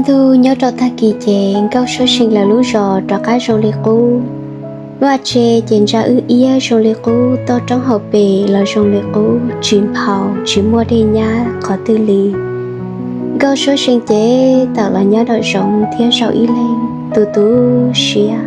Tug nyob rau tag kis ces Nkauj Suab See lawv lub zos rov qab zoo li qub. Vaj tse ces ntsa wb iab zoo li qub, toj roob hauv pes los zoo li qub, tsis nphau tsis muaj dej nyab qhov twg li. Nkauj Suab See ces tawm los nyob nraum zoov thiab zaum ib leeg tu tu siab,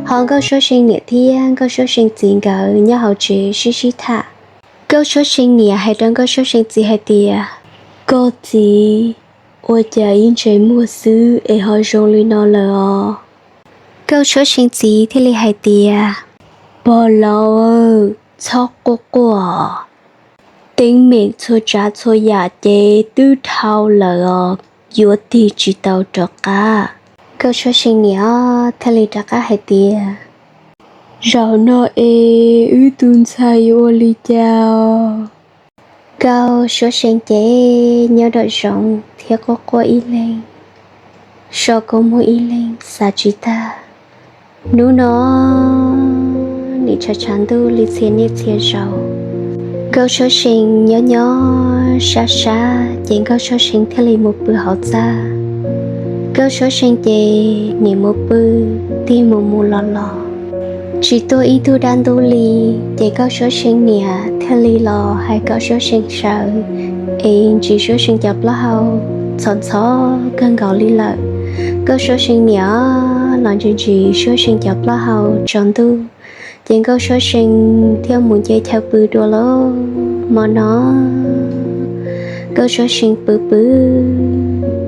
ho Nkauj Suab See niam thiab Nkauj Suab See txiv nkawd nyob hauv tsev sib sib tham. Nkauj Suab See niam hais rau Nkauj Suab See txiv hais tias, Koj txiv, ua cas ib ntsais muag xwb es ho zoo li no lawm os? Nkauj Suab See txiv thiaj li hais tias, Pog laus, txhob quaj quaj, teeb meem txhua tsav txhua yam ces twb dhau lawm os, yuav tig tsis tau rov qab. Nkauj Suab See niam thiaj li rov qab hais tias, Zaum no es wb tus ntxhais yuav ua li cas? Nkauj Suab See ces nyob nraum zoov thiab quaj quaj ib leeg, so kua muag ib leeg xav tsis tag. Hnub no nim tshav tshav ntuj li txhia niaj txhia zaus, Nkauj Suab See nyob nyob sab sab ces Nkauj Suab See thiaj li mus pw hauv txaj. Nkauj Suab See ces nim mus pw, tig mus mus los los, tsis tuaj ib tug dab ntub li. Ces Nkauj Suab See niam thiaj li los hais kom Suab See sawv, es ntsis Suab See cov plaub hau ntxhov ntxhov kawg nkaus li lawm. Nkauj Suab See niam los ntsis ntsis Suab See cov plaub hau tsaus ntuj, ces Nkauj Suab See thiaj mus nce chaw pw dua lawm. Hmo no Nkauj Suab See pw pw,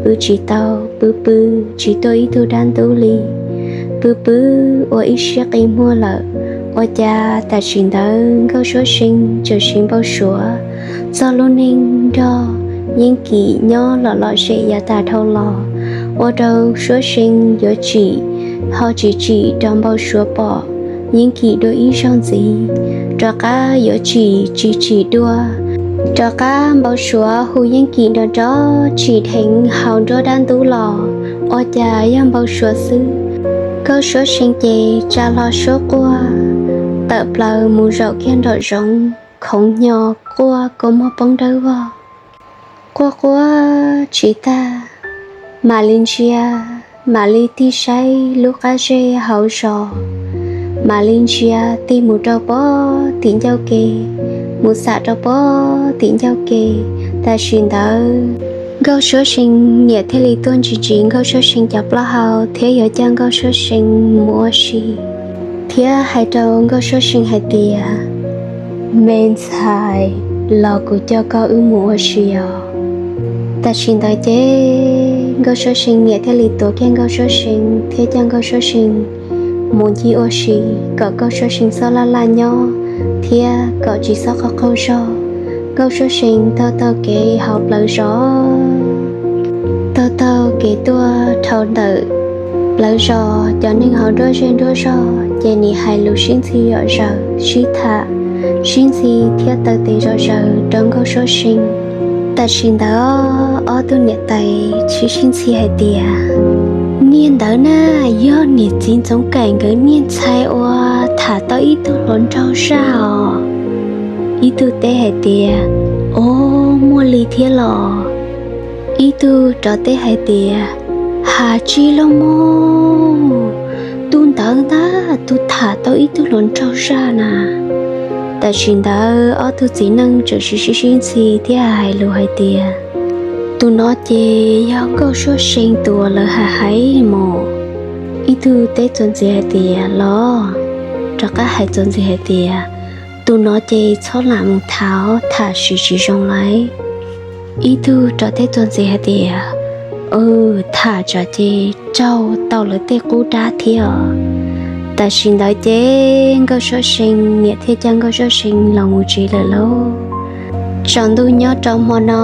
pw tsis tau, pw pw tsis tuaj ib tug dab ntub li, pw pw ua ib siab qi muag lawm. Ua cas tam sim ntawd Nkauj Suab See tseem siv npau suav txog lub neej nrog Yeej Kim nyob lom lom zem yav tas dhau los, ua rau Suab See yuav tsim ho tsis tsim rov npau suav pom Yeej Kim dua ib zaug ntxiv, rov qab yuav tsim tsis tsim dua, rov qab npau suav hu Yeej Kim nrov nrov tsim dheev hauv nruab dab ntub los, ua cas yog npau suav xwb. Nkauj Suab See ces tsa hlo suab quaj tawm plaws mus zaum kiag nraum zoov, khoov hnyo quaj kua muag poob dawb vog. Quaj quaj tsis tag, mam li ntsia, mam li tig saib lub qab zej hauv zos, mam li ntsia tig mus rau pob tim ncauj ke, mus xam rau pob tim ncauj ke. Tam sim ntawd Nkauj Suab See niam thiaj li tuaj ntsis ntsis Nkauj Suab See cov plaub hau thiab yuav coj Nkauj Suab See mus ua si, thiab hais rau Nkauj Suab See hais tias, Me ntxhais, los kuv coj koj wb mus ua si os. Tam sim ntawd ces Nkauj Suab See niam thiaj li tuav kiag Nkauj Suab See thiab coj Nkauj Suab See mus ncig ua si, kom Nkauj Suab See txhob laj laj nyob thiab kom tsis txhob qaug qaug zog. Nkauj Suab See taug taug kev hauv plawv zos, taug taug kev tuaj dhau ntawm plawv zos, cov neeg hauv nruab zej nruab zog ces nim hais lus sib ntxhi zom zaws, sib tham sib ntxhi thiab taw tes zom zaws rau Nkauj Suab See. Tam sim ntawd ob tug niam tais sib sib ntxhi hais tias, Niag ntawd na, yog niam txiv Ntxoov Kaim nkawd niag ntxhais uas tham tau ib tug hluas nraug zaj os. Ib tug teb hais tias, Ov, muaj li thiab los. Ib tug rov teb hais tias, Has tsis loj mog, tus ntawd ntag tus tham tau ib tug hluas nraug zaj na. Tam sim ntawd ob tug txiv neej tseem sib sib sib ntxhi thiab hais lus hais tias, Tus no ces yog Nkauj Suab See tus uas lawv hais hais mus. Ib tug teb txuas ntxiv hais tias, Los. Rov qab hais txuas ntxiv hais tias, Tus no ces txhob lam mus tham, tham siv tsis zoo lauj. Ib tug rov teb txuas ntxiv hais tias, Tham tsam ces raug tau lawv tej qub dab thiab os. Tam sim ntawd ces Nkauj Suab See niam thiaj coj Nkauj Suab See los mus tsev lawm lauj. Tsaus ntuj nyob rau hmo no,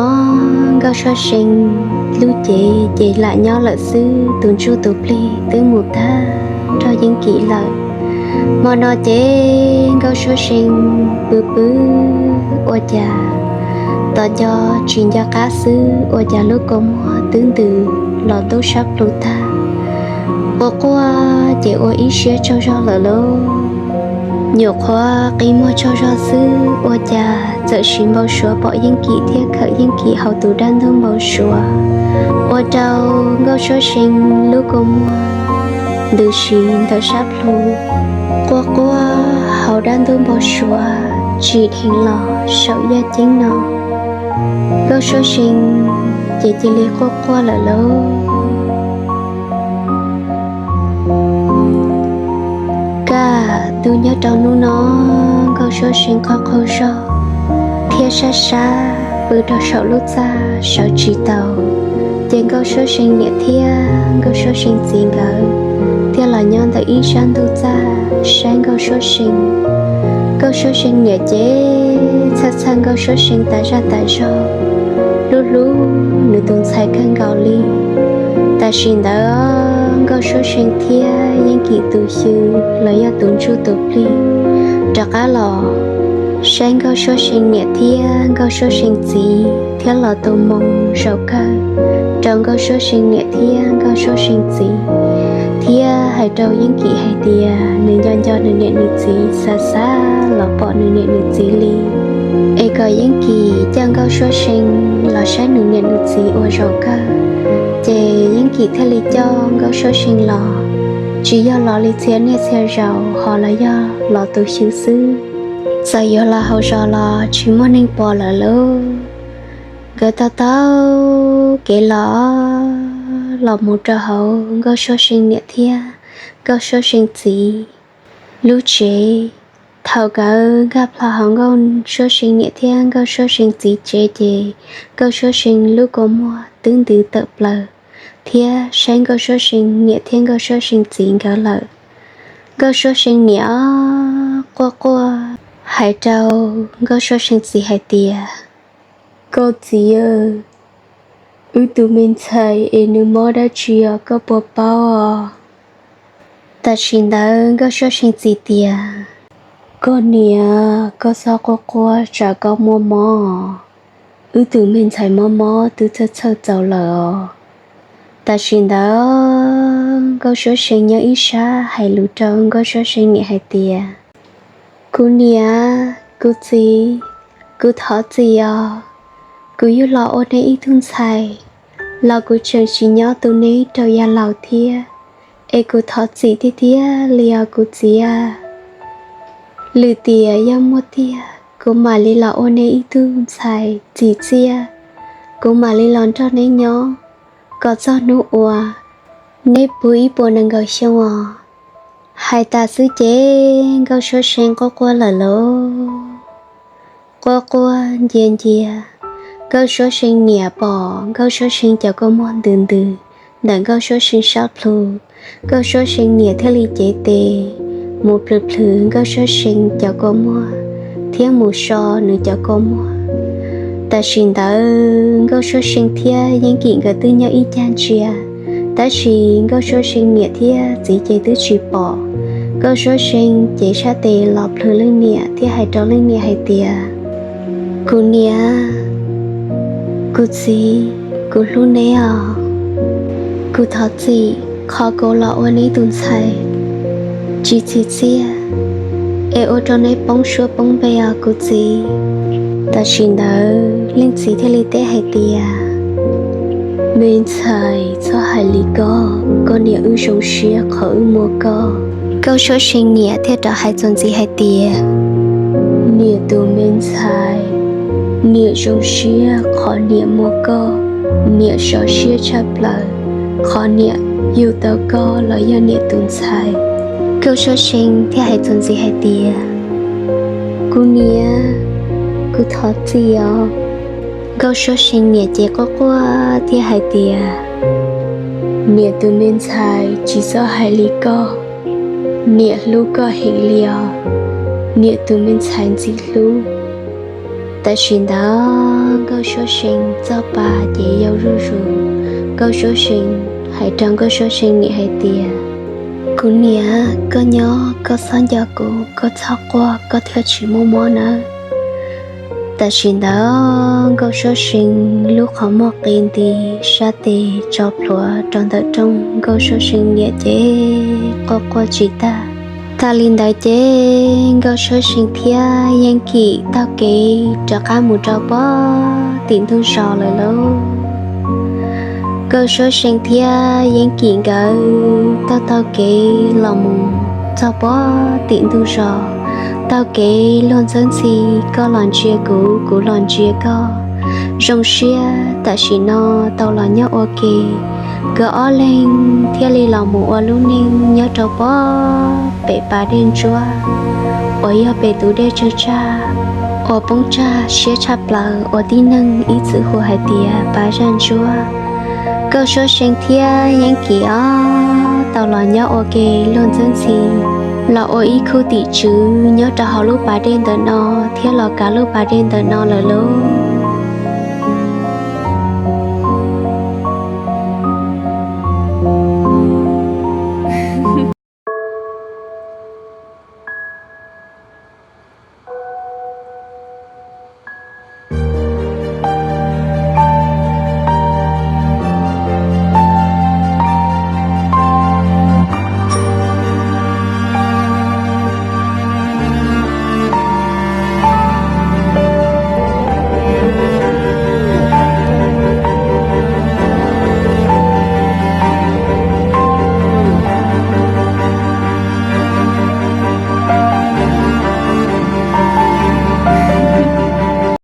Nkauj Suab See lub cev ces lam nyob lawm xwb, tus ntsuj tus plig twb mus tag nrog Yeej Kim lawm. Hmo no ces Nkauj Suab See pw pw ua cas tos nco tsis nco qab xwb, ua cas lub kua muag twb ntws los ntub sab plhu tag. Quaj quaj ces ua ib siab tsaug zog lawm lauj. Nyuam qhuav qi muag tsaug zog xwb ua cas txawm sis npau suav pom Yeej Kim thiab khawm Yeej Kim hauv tus dab ntub npau suav, ua rau Nkauj Suab See lub kua muag ntws si ntawm sab plhu, quaj quaj hauv dab ntub npau suav tsim dheev los saum yaj ceeb no. Nkauj Suab See ces cia li quaj quaj lawm lauj. Kaj ntug nyob rau hnub no, Nkauj Suab See qaug qaug zog thiab sab sab pw rau saum lub txaj sawv tsis tau. Ces Nkauj Suab See niam thiab Nkauj Suab See txiv nkawd thiaj los nyob ntawm ib sab ntug txaj saib Nkauj Suab See. Nkauj Suab See niam ces txhawj txhawj Nkauj Suab See tas zaj tas zog, hlub hlub nws tus ntxhais kawg nkaus li. Tam sim ntawd Nkauj Suab See thiab Yeej Kim tus xyw los yog tus ntsuj tus plig rov qab los saib Nkauj Suab See niam thiab Nkauj Suab See txiv thiab los tu moo zaum kawg rau Nkauj Suab See niam thiab Nkauj Suab See txiv, thiab hais rau Yeej Kim hais tias nws nco nco nws niam nws txiv, xav xav los pom nws niam nws txiv li, es kom Yeej Kim coj Nkauj Suab See los saib nws niam nws txiv ua zaum kawg. Ces Yeej Kim thiaj li coj Nkauj Suab See los, tsis yog los li txhia niaj txhia zaus ho los yog los tu xyw xwb. Txawm yuav los hauv zos los tsis muaj neeg pom lawm lauj. Nkawd taug taug kev los, los mus rau hauv Nkauj Suab See niam thiab Nkauj Suab See txiv lub tsev. Thaum nkawd nkag plho hauv Nkauj Suab See niam thiab Nkauj Suab See txiv tsev ces Nkauj Suab See lub kua muag twb ntws tawm plaws thiab saib Nkauj Suab See niam thiab Nkauj Suab See txiv nkawd lawm. Nkauj Suab See niam quaj quaj hais rau Nkauj Suab See txiv hais tias, Koj txiv, wb tus me ntxhais es nws mob dab tsi os, koj puas paub os? Tam sim ntawd Nkauj Suab See txiv tias, Koj niam, koj txhob quaj quaj tsam koj muaj mob. Wb tus me ntxhais mob mob twb txhawj txhawj txaus lawm os. Tam sim ntawd Nkauj Suab See nyob ib sab hais lus rau Nkauj Suab See niam hais tias, Kuv niam, kuv txiv, kuv thov txim os. Kuv yug los ua neb ib tug ntxhais los kuv tseem tsis nyob tu neb rau yav laus thiab, es kuv thov txim tiag tiag li os kuv txiv. Lwm tiam yog muaj tiag kuv mam li los ua neb ib tug ntxhais txim txiaj, kuv mam li los nrog neb nyob kom txog hnub uas neb puv ib puas nees nkaum xyoo os. Hais tas xwb ces Nkauj Suab See quaj quaj lawm lauj. Quaj quaj ncia ncia, Nkauj Suab See niam pom Nkauj Suab See cov kua muag ntws ntws ntawm Nkauj Suab See sab plhu. Nkauj Suab See niam thiaj li cev tes mus plhws plhws Nkauj Suab See cov kua muag thiab mus so nws cov kua muag. Tam sim ntawd Nkauj Suab See thiab Yeej Kim nkawd twb nyob ib cag ntsia, tab sis Nkauj Suab See niam thiab txiv ces twb tsis pom. Nkauj Suab See ces sab tes los plhws leej niam thiab hais rau leej niam hais tias, Kuv niam, kuv txiv, kuv hlub neb os. Kuv thov txim qhov kuv los ua neb tus ntxhais tsis txim txiaj, es ua rau neb poob suab poob npe os kuv txiv. Tam sim ntawd leej txiv thiaj li teb hais tias, Me ntxhais, txhob hais li koj, koj niam wb zoo siab qhov wb muaj koj. Nkauj Suab See niam thiaj rov hais txuas ntxiv hais tias, Niam tus me ntxhais, niam zoo siab qhov niam muaj koj, niam sov siab tshaj plaws qhov niam yug tau koj los yog niam tus ntxhais. Nkauj Suab See thiaj hais txuas ntxiv hais tias, Kuv niam, kuv thov txim os. Nkauj Suab See niam ces quaj quaj thiab hais tias, Niam tus me ntxhais, tsis txhob hais li koj, niam hlub koj heev li os, niam tus me ntxhais ntxim hlub. Tam sim ntawd Nkauj Suab See txoj pa ces yau zuj zus. Nkauj Suab See hais rau Nkauj Suab See niam hais tias, Kuv niam, koj nyob koj txhob nco kuv, koj txhob quaj, koj thiaj tsis muaj mob nawb. Tam sim ntawd Nkauj Suab See lub qhov muag qi nti, sab tes tso plhuav rau ntawm rooj. Nkauj Suab See niam ces quaj quaj tsis tag. Tas li ntawd ces Nkauj Suab See thiab Yeeb Kim taug kev rov qab mus rau pem tim ntug zos lawm lauj. Nkauj Suab See thiab Yeeb Kim nkawd taug taug kev los mus txog pem tim ntug zos. Taug kev luag ntxhwb ntxhi, koj los ntsia kuv, kuv los ntsia koj. Zoo siab tam sim no tau los nyob ua ke, nkawd ob leeg thiaj li los mus ua lub neej nyob rau pem pas dej ntsuab uas yog pem tus dej tsawg tsag uas poob tsag siab tshaj plaws uas tib neeg ib txwm hu hais tias pas zaj ntsuab. Nkauj Suab See thiab Yeeb Kim ob tau los nyob ua ke luag ntxhwb ntxhi, los ua ib khub tim tswv nyob rau hauv lub pas dej ntawm no thiab los kav lub pas dej ntawm no lawm lauj.